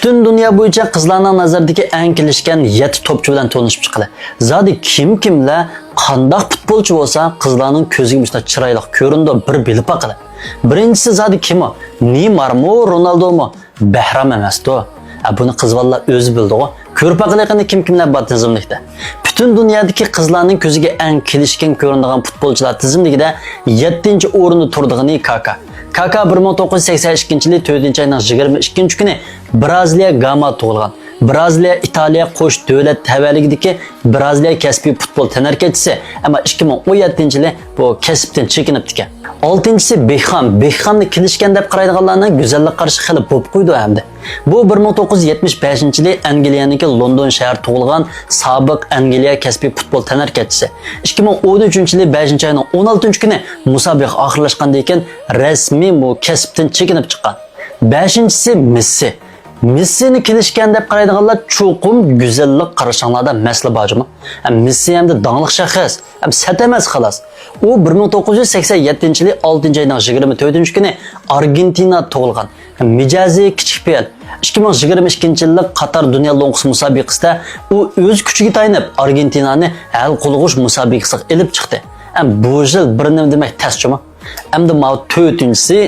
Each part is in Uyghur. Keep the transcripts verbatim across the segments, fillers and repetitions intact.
پۈتۈن دۇنيا بويىچە قىزلارنىڭ نەزىرىدىكى ئەڭ كېلىشكەن يەتتە توپچى بىلەن تونۇشۇپ چىقىلى. زادى كىم كىملەر، قانداق پۇتبولچى بولسا قىزلارنىڭ كۆزىگە مۇشۇنداق چىرايلىق كۆرۈنىدۇ، بىر بىلىپ باقىلى. بىرىنچىسى زادى كىم ئۇ؟ نېيمارمۇ، رونالدومۇ؟ بەھرام ئەمەستۇ. ئە، بۇنى قىز بالىلار ئۆزى بىلىدىغۇ. كۆرۈپ باقىلى قېنى، كىم كىملەر بار تىزىملىكتە. پۈتۈن دۇنيادىكى قىزلارنىڭ كۆزىگە ئەڭ كېلىشكەن كۆرۈنىدىغان پۇتبولچىلار تىزىملىكىدە يەتتىنچى ئورۇندا تۇرىدىغىنى كاكا. كاكا بىر مىڭ توققۇز يۈز سەكسەن ئىككىنچى يىلى تۆتىنچى ئاينىڭ يىگىرمە ئىككىنچى كۈنى برازىلىيە گاما تۇغۇلغان. برازىلىيە، ئىتالىيە قوش دۆلەت تەۋەلىكىدىكى برازىلىيە كەسپىي پۇتبول تەنھەرىكەتچىسى، ئەمما ئىككى مىڭ ئون يەتتىنچى يىلى بۇ كەسىپتىن چېكىنىپتىكەن. ئالتىنچىسى بېكخام. بېكخامنى كېلىشكەن دەپ قارايدىغانلارنىڭ گۈزەللىك قارىشى خېلى بوپ قويىدۇ ئەمدى. بۇ بىر مىڭ توققۇز يۈز يەتمىش بەشىنچى يىلى ئەنگلىيەنىڭكى لوندون شەھىرى تۇغۇلغان سابىق ئەنگلىيە كەسپىي پۇتبول تەنھەرىكەتچىسى. ئىككى مىڭ ئون ئۈچىنچى يىلى بەشىنچى ئاينىڭ ئون ئالتىنچى كۈنى مۇسابىقە ئاخىرلاشقاندىن كېيىن رەسمىي بۇ كەسىپتىن چېكىنىپ چىققان. بەشىنچىسى مېسسى. مېسسىنى كېلىشكەن دەپ قارايدىغانلار چوقۇم گۈزەللىك قارىشىڭلاردا مەسىلە بار جۇمۇ. ھەم مېسسى ھەمدە داڭلىق شەخس، ھەم سەت ئەمەس خالاس. ئۇ بىر مىڭ توققۇز يۈز سەكسەن يەتتىنچى يىلى ئالتىنچى ئاينىڭ يىگىرمە تۆتىنچى كۈنى ئارگېنتىنادا تۇغۇلغان. ھەم مىجەزى كىچىك پېئىل. ئىككى مىڭ يىگىرمە ئىككىنچى يىللىق قاتار دۇنيا لوڭقىسى مۇسابىقىسىدە ئۇ ئۆز كۈچىگە تايىنىپ ئارگېنتىنانى ھەل قىلغۇچ مۇسابىقىسىگە ئېلىپ چىقتى. ھەم بۇ يىل بىر نېمە دېمەك تەس جۇمۇ. ئەمدى ماۋۇ تۆتىنچىسى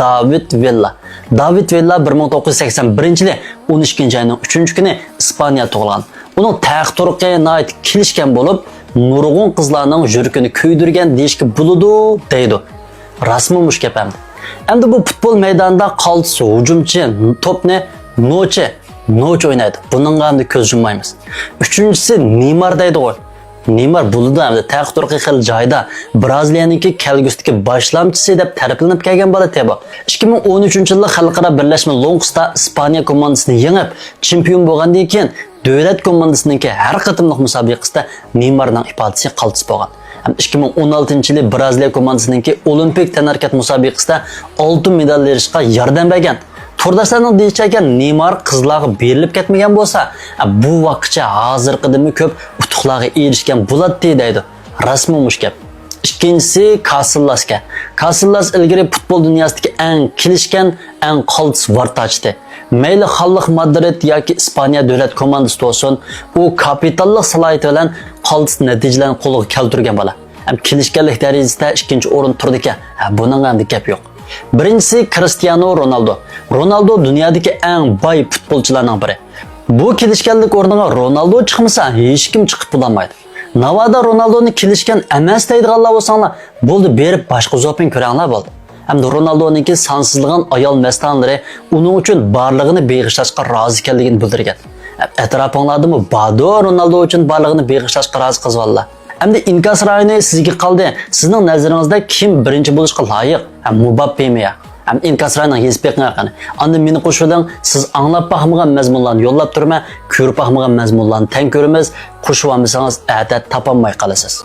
داۋىد ۋىلا. داۋىد ۋىلا بىر مىڭ توققۇز يۈز سەكسەن بىرىنچى يىلى ئون ئىككىنچى ئاينىڭ ئۈچىنچى كۈنى ئىسپانىيە تۇغۇلغان. ئۇنىڭ تەخت تۇرقى ناھايىتى كېلىشكەن بولۇپ، نۇرغۇن قىزلارنىڭ يۈرىكىنى كۆيدۈرگەن دېيىشكە بولىدۇ دەيدۇ. راستمۇ مۇشۇ گەپ ئەمدى؟ ئەمدى بۇ پۇتبول مەيدانىدا قالتىس ھۇجۇمچى، توپنى نوچى، نوچى ئوينايدۇ. بۇنىڭغا ئەمدى كۆز يۇممايمىز. ئۈچىنچىسى نېيمار دەيدىغۇ. نېيمار بولىدۇ ئەمدى، تەخت تۇرقى خېلى جايىدا، برازىلىيەنىڭكى كەلگۈسىدىكى باشلامچىسى دەپ تەرىپلىنىپ كەلگەن بالا تېبو. ئىككى مىڭ ئون ئۈچىنچى يىللىق خەلقئارا بىرلەشمە لوڭقىسىدا ئىسپانىيە كوماندىسىنى يېڭىپ، چېمپىيون بولغاندىن كېيىن، دۆلەت كوماندىسىنىڭكى ھەر قېتىملىق مۇسابىقىسىدە نېيمارنىڭ ئىپادىسى قالتىس بولغان. ھەم ئىككى مىڭ ئون ئالتىنچى يىلى برازىلىيە كوماندىسىنىڭكى ئولىمپىك تەنھەرىكەت مۇسابىقىسىدە ئالتۇن مېدال ئېلىشقا ياردەم بەرگەن. تورداشلارنىڭ دېيىشىچە، نېيمار قىزلارغا بېرىلىپ كەتمىگەن بولسا، بۇ ۋاقىتقىچە ھازىرقىدىنمۇ كۆپ ئۇتۇقلارغا ئېرىشكەن بولاتتى دەيدۇ. راستمۇ مۇشۇ گەپ؟ ئىككىنچىسى كاسىللاسكەن. كاسىللاس ئىلگىرى پۇتبول دۇنياسىدىكى ئەڭ كېلىشكەن، ئەڭ قالتىس ۋارتاچتى. مەيلى خانلىق مادرىد ياكى ئىسپانىيە دۆلەت كوماندىسىدا بولسۇن، ئۇ كاپىتانلىق سالاھىيىتى بىلەن قالتىس نەتىجىلەرنى قولغا كەلتۈرگەن بالا. ھەم كېلىشكەنلىك دەرىجىسىدە ئىككىنچى ئورۇندا تۇرىدىكەن. ھە، بۇنىڭغا ئەمدى گەپ يوق. بىرىنچىسى كرىستىيانو رونالدو. رونالدو دۇنيادىكى ئەڭ باي پۇتبولچىلارنىڭ بىرى. بۇ كېلىشكەنلىك ئورنىغا رونالدو چىقمىسا، ھېچكىم چىقىپ بولالمايدۇ. ناۋادا رونالدونى كېلىشكەن ئەمەس دەيدىغانلار بولساڭلار، بولدى، بېرىپ باشقا زوپىنى كۆرەڭلار، بولدى. ھەمدە رونالدونىڭكى سانسىزلىغان ئايال مەستانىلىرى ئۇنىڭ ئۈچۈن بارلىقىنى بېغىشلاشقا رازى ئىكەنلىكىنى بىلدۈرگەن. ئەتراپىڭلاردىمۇ باردۇ رونالدو ئۈچۈن بارلىقىنى بېغىشلاشقا رازى قىز بالىلار. ئەمدى ئىنكاس رايونى سىزگە قالدى. سىزنىڭ نەزىرىڭىزدە كىم بىرىنچى بولۇشقا لايىق؟ ھە، مۇباپپېمۇ يا؟ ھەم ئىنكاس رايونىڭ يېزىپ بېقىڭ قېنى. ئاندىن مېنى قوشۇۋېلىڭ، سىز ئاڭلاپ باقمىغان مەزمۇنلارنى يوللاپ تۇرىمەن، كۆرۈپ باقمىغان مەزمۇنلارنى تەڭ كۆرىمىز، قوشۇۋالمىسىڭىز ئەتە تاپالماي قالىسىز.